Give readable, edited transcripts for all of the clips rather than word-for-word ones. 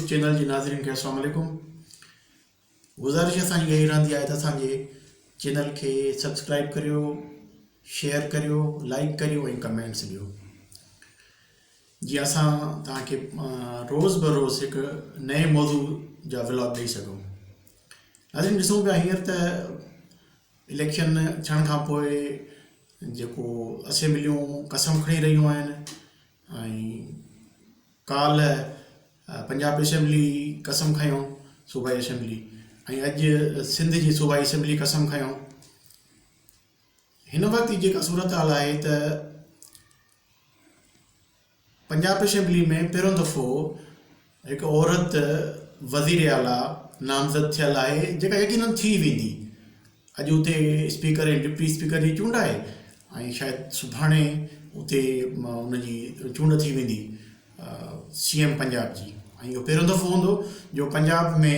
Channel جي ناظرين کي السلام عليڪم گذارش اسان جي اها ئي رهندي آهي ته اسان جي چينل کي سبسڪرائب ڪريو شيئر ڪريو لائڪ ڪريو ۽ ڪمينٽس ڏيو جيئن اسان توهان کي روز بروز هڪ نئين موضوع جا ولاگ ڏئي سگهون ناظرين ڏسون پيا هينئر ته اليڪشن ٿيڻ کان پوء جيڪو اسيمبليون قسم کڻي رهيون آهن ۽ ڪالهه پنجاب اسيمبلي قسم کنيو صوبائي اسيمبلي ۽ اڄ سنڌ جي صوبائي اسيمبلي قسم کنيو هن وقت جي جيڪا صورت حال آهي ته پنجاب اسيمبلي ۾ پهريون دفعو هڪ عورت وزير اعليٰ نامزد ٿيل آهي جيڪا يقينن ٿي ويندي. اڄ اتي اسپيڪر ۽ ڊپٽي اسپيڪر جي چونڊ آهي ۽ شايد سڀاڻي اتي ان جي چونڊ ٿي ويندي سي ايم پنجاب جي ۽ اهو پهريون دفعو هوندو جو پنجاب ۾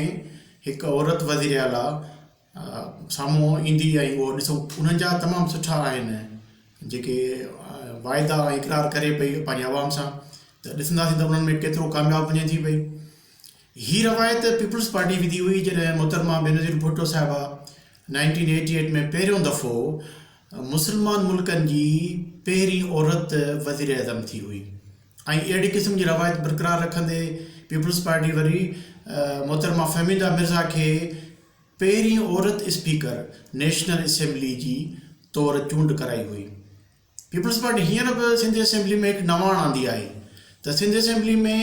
هڪ عورت وزير اعليٰ سامهون ايندي ۽ اهو ڏسو انهن جا تمام سٺا آهن جيڪي واعدا ۽ اقرار ڪري پئي پنهنجي عوام سان ته ڏسنداسين ته انهن ۾ ڪيترو ڪامياب وڃي ٿي پئي هي روايت پيپلز پارٽي وڌي هئي جڏهن محترمه بينظير ڀٽو صاحبه نائنٽين ايٽي ايٽ ۾ پهريون دفعو مسلمان ملڪن جي پهرين عورت وزير اعظم ٿي هئي ۽ اهڙي قسم جي روايت برقرار رکندي پيپلز پارٽي وري محترمه فهميده مرزا کي پهرين عورت اسپيڪر نيشنل اسيمبلي جي طور چونڊ ڪرائي هئي. پيپلز پارٽي هينئر به سنڌ اسيمبلي ۾ هڪ نواڻ آندي آهي ته سنڌ اسيمبلي ۾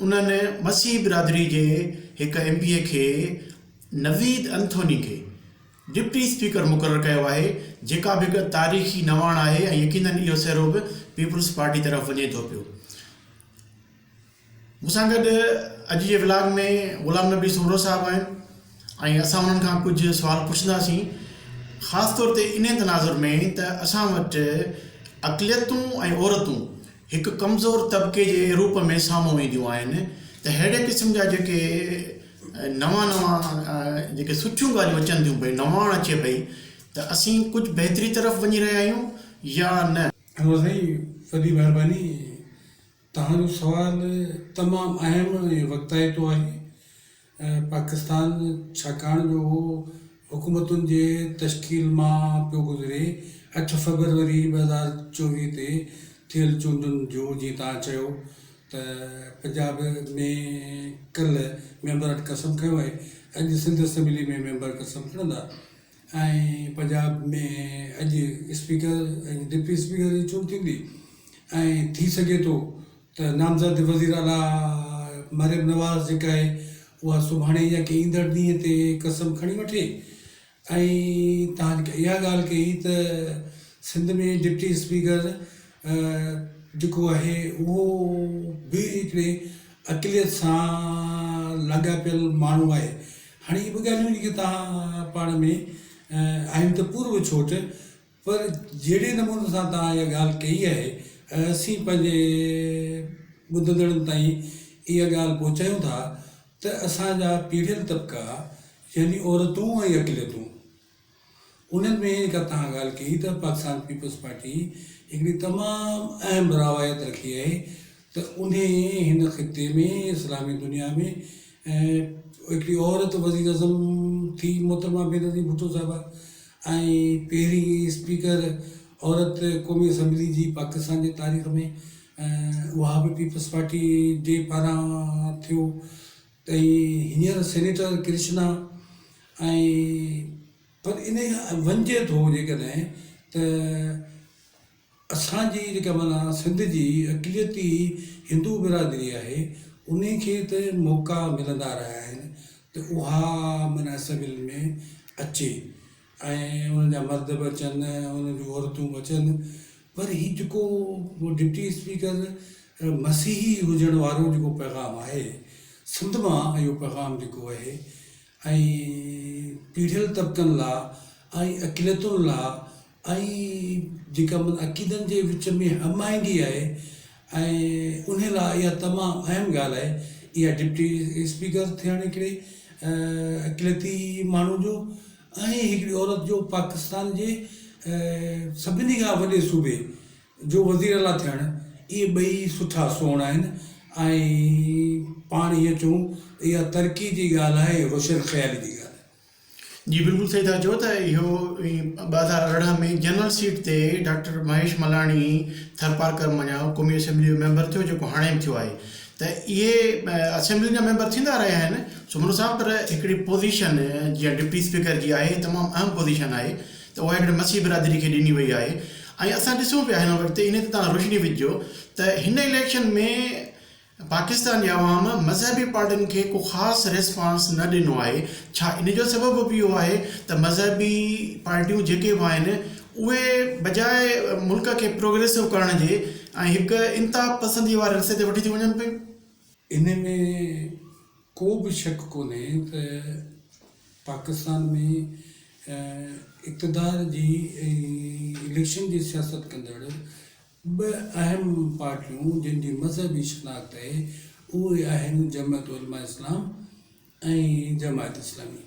انهن مسيحي برادري جي هڪ ايم پي اي کي نويد انٿوني کي ڊپٽي اسپيڪر مقرر ڪيو آهي، جيڪا به هڪ تاريخي نواڻ آهي ۽ يقينن اهو سهرو به پيپلز پارٽي طرف وڃي ٿو پيو. مون سان گڏ اڄ جي ولاگ ۾ غلام نبي سومرو صاحب آهن ۽ اسان انهن کان ڪجهه سوال پڇنداسين خاص طور تي انهي تناظر ۾ ته اسان وٽ اقليتون ۽ عورتون هڪ ڪمزور طبقي جي روپ ۾ سامهون اينديون آهن ته ههڙي قسم جا جيڪي نوان نوان جيڪي سٺيون ڳالهيون اچن ٿيون پيون نواڻ اچي پئي ته اسين ڪجهه بهتري طرف وڃي رهيا آهيون يا نه؟ انور سائين وڏي مهرباني توهان جو سوال تمام اهم ۽ وقتائتو آهي پاڪستان ڇاڪاڻ جو حڪومتن جي تشڪيل مان پيو گذري، اٺ فيبروري 2024 تي ٿيل چونڊن جو جيئن توهان چيو ته پنجاب ۾ ڪلهه ميمبرن قسم کنيو آهي، اڄ سنڌ اسيمبلي ۾ ميمبر قسم کڻندا ۽ پنجاب ۾ اڄ اسپيڪر ۽ ڊپٽي اسپيڪر جي چونڊ ٿيندي ۽ ٿي سگهي ٿو ته نامزد وزيراعليٰ مريم نواز جيڪا آهي اها سڀاڻي يا ڪنهن ايندڙ ڏينهن تي قسم کڻي وٺي ۽ توهان جيڪا اها ڳالهه ڪئي ته سنڌ ۾ ڊپٽي اسپيڪر جيڪو آهي اهو به هڪڙي اقليت سان لاڳاپيل ماڻهو آهي هاڻي اهي ٻه ڳالهيون جيڪي توهان پاڻ ۾ آهن ته پورو ڇوٽ پر جهڙي نموني سان توهان اها ڳالهه ڪئي آهي ۽ اسين پنهنجي ٻڌندڙن تائين اها ڳالهه پهچايون ٿا ته اسان جا پيڙهيل طبقا يعني عورتون ۽ اقليتون انهن ۾ جيڪا توهان ڳالهه ڪئي ته پاڪستان پيپلز پارٽي هڪڙي تمام اهم روايت رکي آهي ته انهي هن خطي ۾ اسلامي دنيا ۾ هڪڙي عورت وزيراعظم ٿي محترمه بينظير ڀٽو صاحبه ۽ پهرين اسپيڪر عورت قومي اسيمبلي جي پاڪستان جي تاريخ ۾ اها به پيپلز پارٽي جي پاران ٿيو ۽ هينئر سينيٽر ڪرشنا ۽ پر انهي کان وڃجي ٿو جيڪڏهن ته اسان جي جيڪا معنيٰ سنڌ جي اقليتي هندو برادري آهي انهي کي ته موقعا ملندا رهيا آهن ته اها معنيٰ اسيمبلين ۾ اچي ۽ انهن جا مرد به اچن انهن جون عورتون به اچن پر هي جيڪو ڊپٽي اسپيڪر مسيحي هجڻ وارو جيڪو پيغام آهي سنڌ مان اهو پيغام جيڪو آهي ۽ پيڙهيل طبقن لا ۽ اقليتن لا ۽ جيڪا من عقيدن جي وچ ۾ هم آهنگي آهي ۽ انهي لاء اها تمام اهم ڳالهه آهي اها ڊپٽي اسپيڪر ٿيڻ هڪڙي اقليتي ماڻهو جو ۽ هڪڙي عورت جو پاڪستان جي سڀني کان وڏي صوبي جو وزير اعليٰ ٿيڻ اهي ٻئي سٺا سوڻ آهن ۽ پاڻ ائين چئون ته اها ترقي جي ڳالهه آهي روشن خيالي جي ڳالهه آهي. جي بلڪل صحيح ٿا چئو ته اهو 2018 ۾ جنرل سيٽ تي ڊاڪٽر مهيش ملاڻي ٿرپارڪر منجهان قومي اسيمبلي جو ميمبر ٿيو جيڪو هاڻي به ٿيو آهي ته اهي اسيمبلين جا ميمبر ٿيندا رهيا آهن سومرو صاحب پر هڪڙي پوزيشن جيئن ڊپٽي اسپيڪر جي آهي تمام اهم پوزيشن آهي ته اها هڪڙي مسيح برادري کي ڏني وئي آهي ۽ اسان ڏسون پيا هن وقت انهي تي توهان روشني وجهجو ته هن اليڪشن ۾ پاڪستان جي عوام مذهبي پارٽين کي ڪو خاص ريسپانس نه ڏنو آهي، ڇا ان جو سبب به اهو آهي ته مذهبي پارٽيون جيڪي به آهن اهي بجاء ملڪ کي پروگريسو ڪرڻ جي ۽ هڪ انتها پسندي واري رستي تي وٺي ٿيون وڃن پيون؟ ان ۾ ڪو به شڪ ڪونهي ته پاڪستان ۾ اقتدار جي ۽ اليڪشن جي سياست ڪندڙ ٻه اهم پارٽيون جن جي مذهبي شناخت آهي اهي آهن جمعيت علماء اسلام ۽ جماعت اسلامي.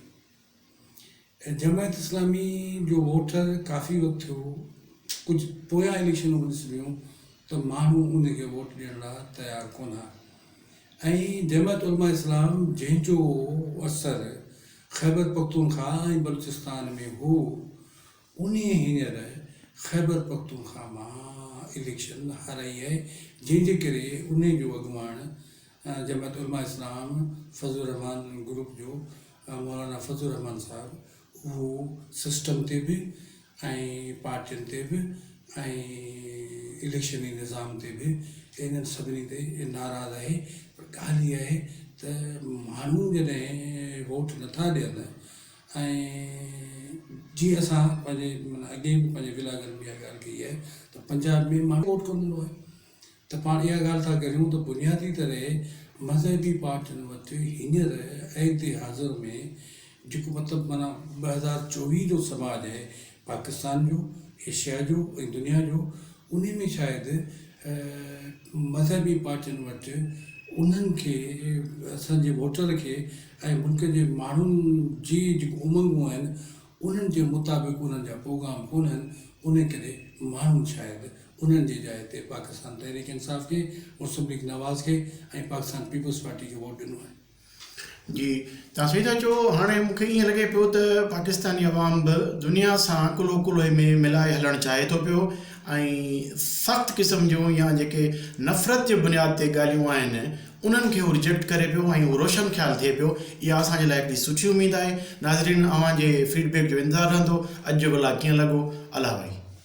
جماعت اسلامي جو ووٽر ڪافي وقت ٿيو ڪجهه پويان اليڪشنون به ڏسبيون ته ماڻهو ان کي ووٽ ڏيڻ لاء تيار ڪونه ها ۽ جمعيت علماء اسلام جنهن جو اثر خيبر پختونخواهه ۽ بلوچستان ۾ هو انهيء هينئر خيبر پختونخوا مان اليڪشن هارائي آهي، جنهن جي ڪري انهيء جو اڳواڻ جماعت علماء اسلام فضل الرحمان گروپ جو مولانا فضل الرحمان صاحب اهو سسٽم تي به ۽ پارٽين تي به ۽ اليڪشني نظام تي به انهن سڀني تي ناراض آهي پر ڳالهه اها آهي ته ماڻهو جڏهن ووٽ نٿا ڏين ۽ جيئن اسان پنهنجي معنيٰ اڳي به پنهنجي ولاگن ۾ اها ڳالهه ڪئي آهي ته پنجاب ۾ ماڻهو ووٽ ڪونه ڏنو آهي ته پاڻ اها ڳالهه ٿا ڪريون ته بنيادي طرح مذهبي پارٽين وٽ هينئر عهد حاضر ۾ جيڪو مطلب معنيٰ 2024 جو سماج آهي پاڪستان جو، ايشيا جو ۽ دنيا جو انهي ۾ شايد مذهبي پارٽين وٽ انهن کي اسان جي ووٽر کي ۽ ملڪ جي ماڻهن جي جيڪو امنگون آهن انهن جي مطابق انهن جا پروگرام ڪونهن انهي ڪري ماڻهن شايد انهن جي جاء تي پاڪستان تحريڪ انصاف کي، مسلم ليگ نواز کي ۽ پاڪستان پيپلز پارٽي کي ووٽ ڏنو آهي. جي توهان صحيح ٿا چئو هاڻي مون کي ائين لڳي پيو ته پاڪستاني عوام به دنيا سان ڪلهو ڪلهي ۾ ملائي هلڻ چاهي ٿو پيو ۽ سخت قسم جون يا جيڪي نفرت جي بنياد تي ڳالهيون آهن انهن کي هو ريجيڪٽ ڪري پيو ۽ هو روشن خيال ٿئي پيو اها اسان جي لاء هڪڙي سٺي اميد آهي ناظرين اوهان جي فيڊ بيڪ جو انتظار رهندو اڄ جو ولاگ ڪيئن لڳو الله وائي.